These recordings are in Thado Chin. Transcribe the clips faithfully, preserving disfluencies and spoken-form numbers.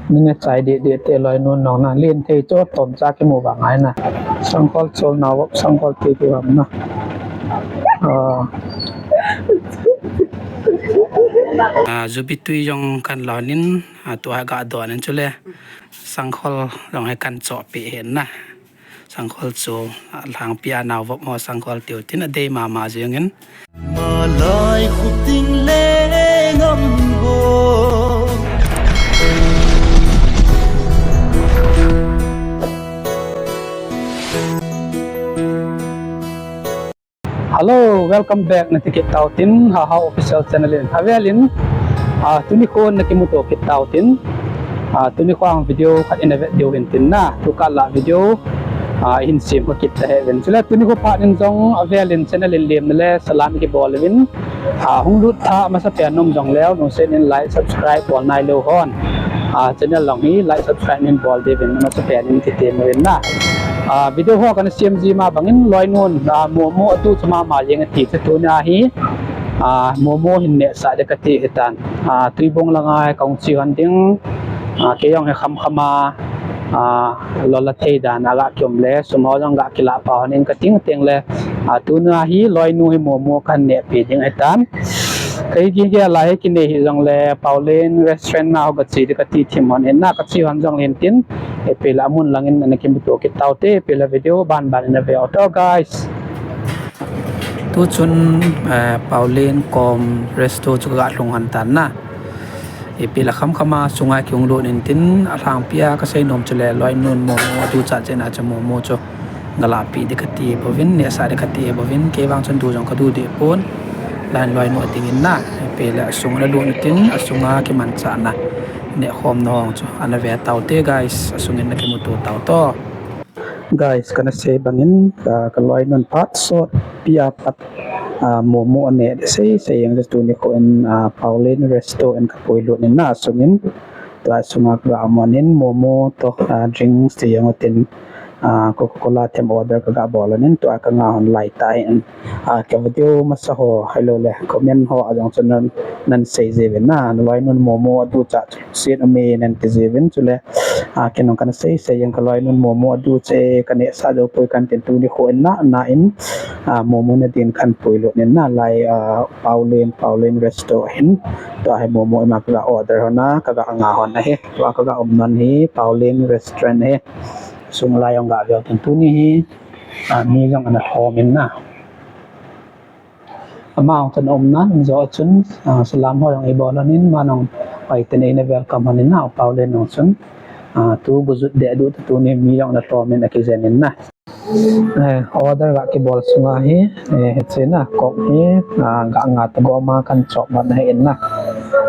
Nine chai deh deh te loinu nong na, len thei chu tomcha kimu vang ahi na. Sangkhol chol nao vop, sangkhol te kivop na. Ah. Ah, jubi tui jong kan lon in, ah, tua ga don in chule. Sangkhol jong hi kan chohpeh ahi na. Sangkhol chu, ah, lhangpi a nao vop ho sangkhol tiu tin adei mama jeng in. Malai khuting le ngam bo. Hello, welcome back nati kit tau tin, Haha Official Channel in. Avel in, ah, tuni khon na kimuto kit tau tin, ah, tuni khon video khat in avet diu hin tin na, tu kah la video, ah, hin sem kit ta he vin. Chule tuni khon phat in jong avel in channel in lim na le salam kibol vin, ah, hung lut tha masa pen nom jong leu, nung sen in like, subscribe, bol nai lou hon. Ah, channel long hi like, subscribe nin bol diu vin, masa pen in kiti mo vin na. Ah, video ho kana sem ji ma bang in loinun, ah, momo adu chu mama jeng ati chu tuni a hi. Ah, momo hin neh sah ding kati hitan. Ah, tuibong langa kahung che hon ding. Ah, kei jong hi kham kham a, ah, lol a thei dan a ga kium le, sum ho jong ga kila pa hon in kating teng le. Ah, tuni a hi loinu hi momo kan neh pi ding hitan. Kahi kigel a hi kinei hih jongle, Paolen Restaurant na ho kache ding kati thim hon in na, kache hon jongle hin tin, ipi le amun lang in ana kimuto kit tau te, ipi le video ban ban in na ve u to, guys. Tu chun, eh, Paolen kom resto chu ka lhung hon tan na. Ipi le kham kham a sunga kihung lut in tin, alhangpi a kasei nom chu le, loinun momo adu chat jeh a chu momo chu Nga lahpeh ding kati bouvin, nehsah ding kati bouvin, kei vang chun du jong kadu deh pon. Line loinu a ding in na, ipi le asung ana lut in tin, asunga kimanchahna neh khomna hung chu ana ve tau te, guys, asung in na kimuto tau to. Guys, kana sei bang in, ka, ka loinun phat sot pi a pat, ah, momo aneh ding sei sei jeng chu tuni khon, ah, Paolen Resto in ka puilut in na asung in. Tua sunga ka ga um hon in momo to, ah, drinks ti jong tin, ah, Coca-Cola them order ka ga bol hon in tua ka nga hon lai ta hin. Ah, ka video masa ho, hello le, comment ho a jong chun nan, nan sei ji vin na, na loinun momo adu chat chu, sin umi nan ti ji vin chule, ah, kei nung kana sei sei jeng ka loinun momo adu che ka nehsah jou poi kan tin tuni khon na, na in, ah, momo na din kan puilut in na lai, ah, Paolen, Paolen Resto hin. Tua hi momo ima ka ga order hon a, ka ga nga hon ahi. Tua ka ga um nan hi Paolen Restaurant ahi. Sung lai jong ga ve u tin tuni hi, ah, mi jong ana lhom in na. Ama jong chun um nan, jo chun, ah, salam ho jong ibol hon in, ama jong hoitah in eina welcome hon in na, Paolen jong chun. Ah, tu gujut deh du ta tuni mi jong ana lhom in akijen in na. Eh, order ga kibol sunga hi, eh, hiche na, Coke hi, ah, ga nga ta gom a kan chop man ahi in na.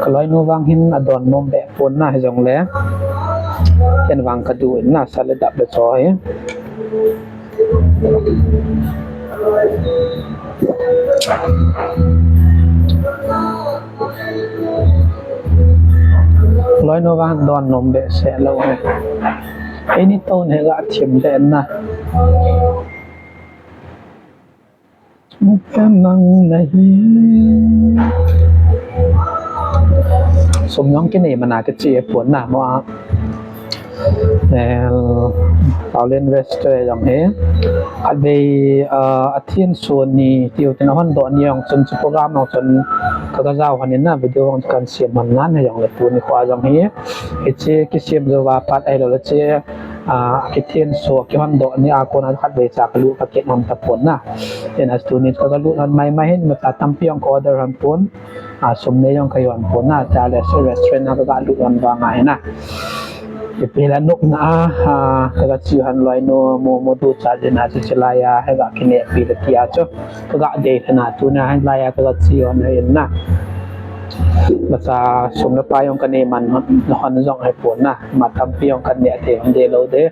Ka loinu vang hin adon nom beh pon na hijongle. Ken vang kadu in na, sa le dap le cho hi. Loinu vang don nom behseh lou hi. Eini toh hi ga thim le na. Ka nang nahi. Sum jong kinei mana kiche pon na mo a. Eh, Paolen Restaurant jong hi. Khatvei, ah, Pathen soh ni, tiu tin ahon doh ni jong chun chu program jong chun ka, ka jao hon in na video jong kan sem hon nan hijongle tuni khon jong hi. Hiche kisem jou va pat ahilou le hiche, ah, Pathen soh kihon doh ni a kona khatvei cha ka lut ka kit hon tapon na. Tin a tuni ka, ka lut hon mai mai hin mata tampi jong ka order hon pon. Ah, sum nei jong ka jon pon na, chale restaurant a ka ga lut hon vang ahi na. Ipi le nopna a, ah, ka, ka che hon loinu momo du chat jeh a chu hilai a hi ga kinehpi le ti a chu. Ka ga dei lhon a tuni a hilai a ka, ka che hon ahi na. Masa sum le pai jong ka nei man hon, hon jong ahi pon na. Ama tampi jong ka neh thei hon deh lou ding.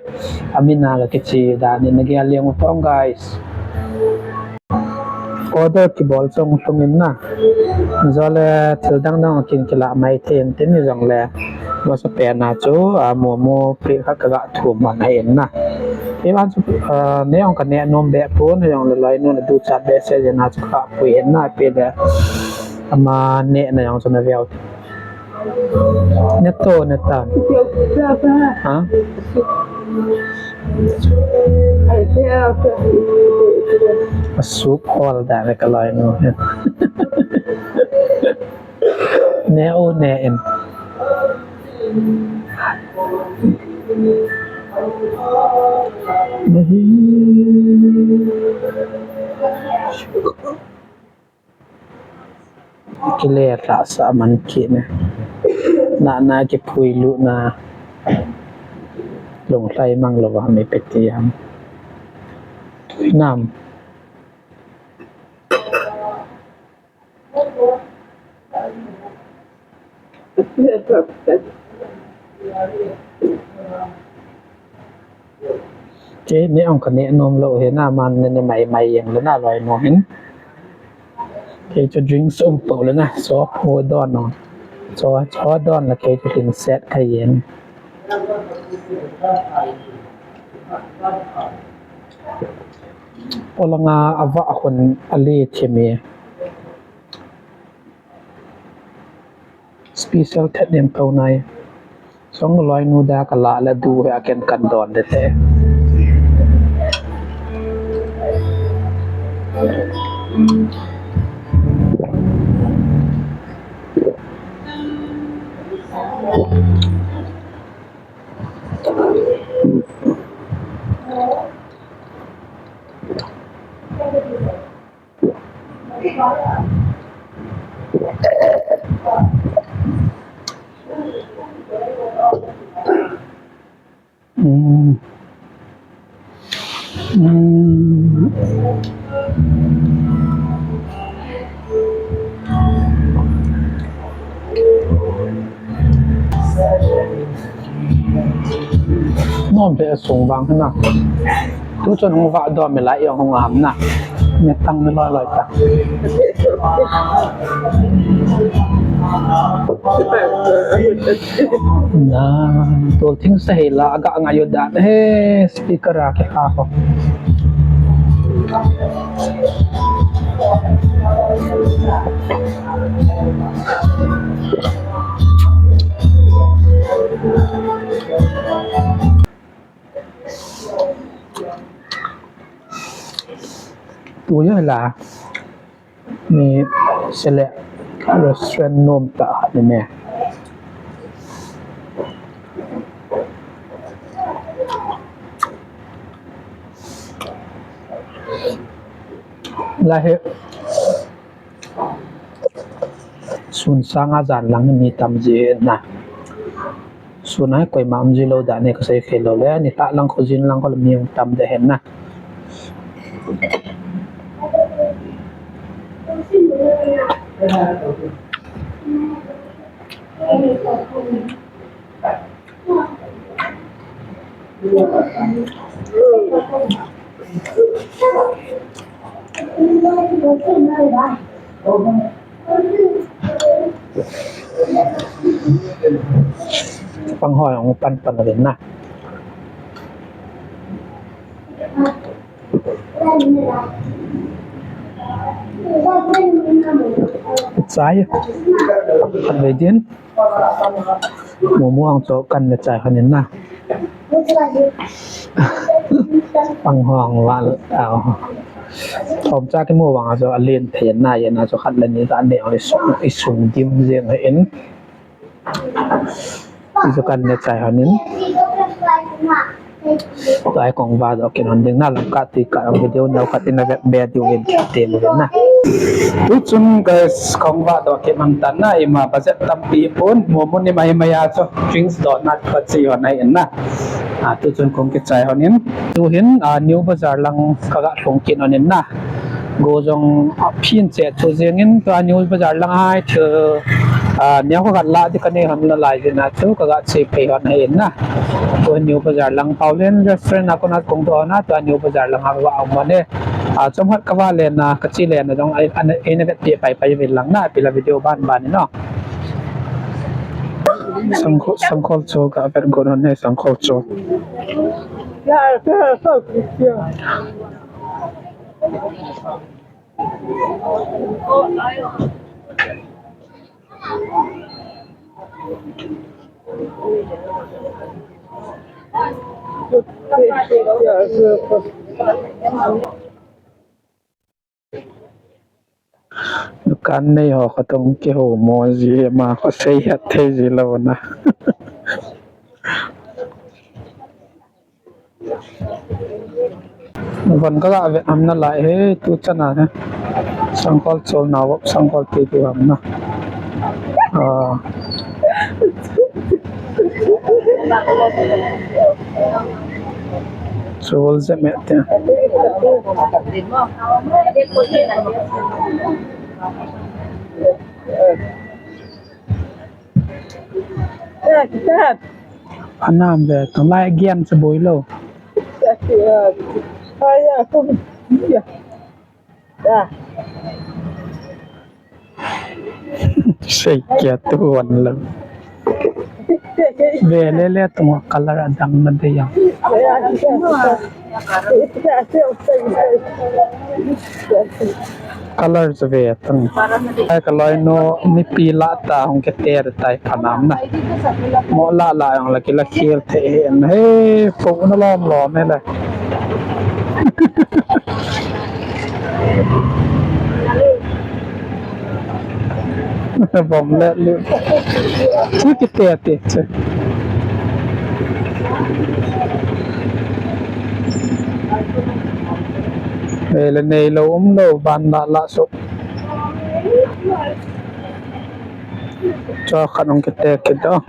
Amin a ka kiche dan in na gel leng u tong guys. Order kibol chong lhung in na. Jole thil dang dang kin kila mai thei in tin hijongle. Masa pen a chu, ah, momo plate khat ka ga thum hon ahi in na. Kei vang chu, ah, neh jong ka neh nom beh pon hijongle loinun adu chat behseh jeh a chu ka pui in na ipi le. Ama nehna jong chu na ve u. Neto, netan. Ha? Asup hol da le ka loinu. Ne u ne in. Kile lhahsah man kit ne. Na, na kiphui lut na. Lunglhai mang lou va mi peti ham. Nam. Kei ni ong ka ne nom lou hi na, man ne ne mai mai jeng le na loinu hin. Kei chu drinks um pou le na, so ho don no. So, so don la kei chu lhin set ka jeng. Polanga ava a hun a le thimi. Special thet nem tou nai. Song loinu da ka la le du he a ken kan don de te. Nom le sung vang hina. Tu chun hung vah dom mi lai jong hung ham na. Ni tang ni loi loi ta. Na, tol thing sa hi la, aga nga yo dan he, speaker a ke ha ho. Tu ya la. Ni sele restaurant nom ta ni me. La he. Sun sanga jan lang mi tam ji na. Sun a koima um ji lou dan ne ka sei khe lou le, ni lha lang kho jin lang kho le mi um tam de hen na. Pang hoi hung pan pan rin na. Chai. Kan ve din. Momo ang chu kan le chai khan in na. Pang hong val, au. Thom cha kimu vang a chu alen thei na, yen a chu khat le ni ta ne, i sung, i sung dim jeng in. I chu kan le chai khan in. Tua hi kong va doh kit hon ding na, lam kah tui kah video neo khat in a vet be diu vin kiti mu vin na. Tu chun guys, kong va doh kit hon tan na, ima budget tampi pon, momo ni mai mai a chu drinks doh na khat chi hon ahi in na. A, tu chun kong kichai hon in. Tu hin, a, New Bazar lang ka ga lhung kit hon in na. Go jong, a, phin che thu jeng in, tua New Bazar lang a hi thil, a, neo khat la di ka nei hon nalai jeh a chu ka ga che phei hon ahi in na. Tua New Bazar lang Paolen restaurant a kona kong doh na, tua New Bazar lang a va um hon e. A, chomkhat ka va len a, ka che len a jong, a, a, a na vet pi pai pai vin lang na, pi la video ban ban in no. Sangkhol, sangkhol chu ka vet got hon e, sangkhol chu. Dukan nei ho khat hung kihou mo ji, ama kho sei het thei ji lou na. Von ka ga ve am nalai he, tu chan a he. Sangkhol chol na vop, sangkhol ti ti am na. Ah. Chol je me te. Anam ve, tong lai game chu boi lou. Sei kia tu wan lou. Ve le le tung color adang na de yang. Color chu ve tang. Ai ka loinu mipi lah ta hung kite tai phanam na. Mo lah lah jong la kila khel thei he na he, po na lom lom he le. Bom le lu. Chu kite te chu. Ve le nei lou um lou, ban lah lah so. Cho khat hung kite kit o.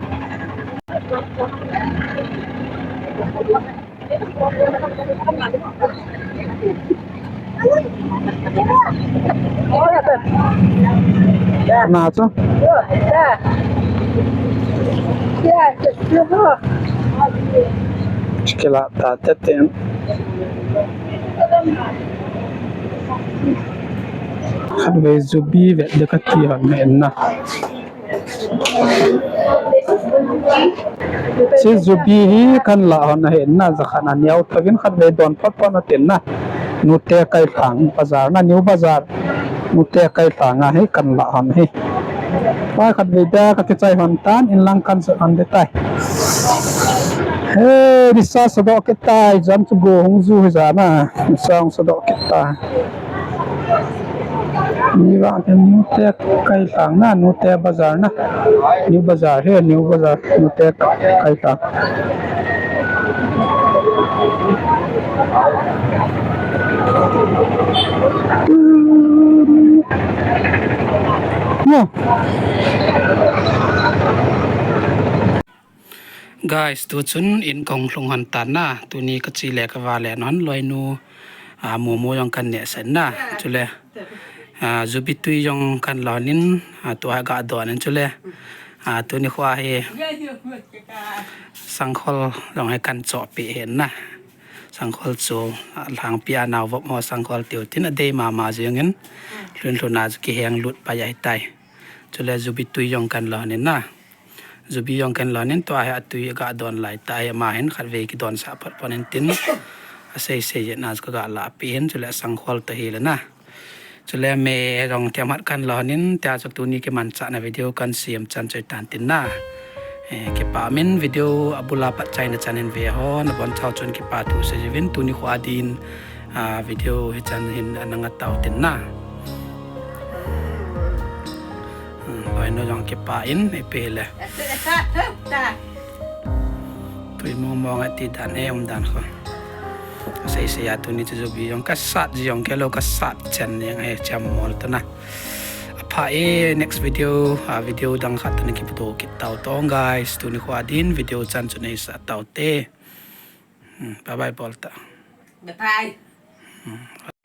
Na chu. Chikila ta te te. Khatvei jubi vet de kati hon na. Chu jubi hi kan lah hon ahi na, jakhat a neo tavin khatvei don phot phot na tin na. Nute Kailhang bazar na, New Bazar. Nute Kailhang a hi kan lah hon hi. Pai khatvei da ka kichai hon tan, in lang kan sa hon de tai. He, nisa sadoh kit tai, jan chu go hung ju hi ja na. Nisa hung sadoh kit tai. Ni vang te Nute Kailhang na, Nute Bazar na. New Bazar he, New Bazar, Nute Kailhang. No. Guys, tu chun in kahung lhung hon tan na, tuni ka chi le ka va le non loinu, a, momo jong kan neh sen na, chule, a, jubi tui jong kan lon in, a, tua ga don in chule, a, tuni kho hi sangkhol jong hi kan choh pi hen na, sangkhol chu, a, lhangpi a nao vop ho sangkhol tiu tin a dei mama jing in, lhun lhun a chu kiheng lut pai ahi tai, chule jubi tui jong kan lon in na. Jubi jong kan lon in tua hi atui ga don lai ta hi ama hin khatvei kidon sah phot phot in tin. Asei sei jeh na chu ka ga lah pi hin chule sangkhol ta hi le na. Chule me jong themkhat kan lon in tia chu tuni kimanchah na video kan sem chan choi tan tin na. Eh, kipa min video abul a pat chai na chan in ve ho na bon chau chun kipa thu sei juvin tuni kho a din. A, video hi chan hin anang a tau tin na. Hmm, loinu jong kipa in, ipi le. Tui mong mong a ti dan he um dan kho. Sei sei a tuni chu jubi jong ka sat ji jong ke lo ka sat chen jeng he cham mol ta na. Apha e next video, a video dang khat tuni kipa to kit tau tong guys. Tuni kho a din video chan chu nei sa tau te. Hmm, bye bye bol ta. Bye bye. Hmm.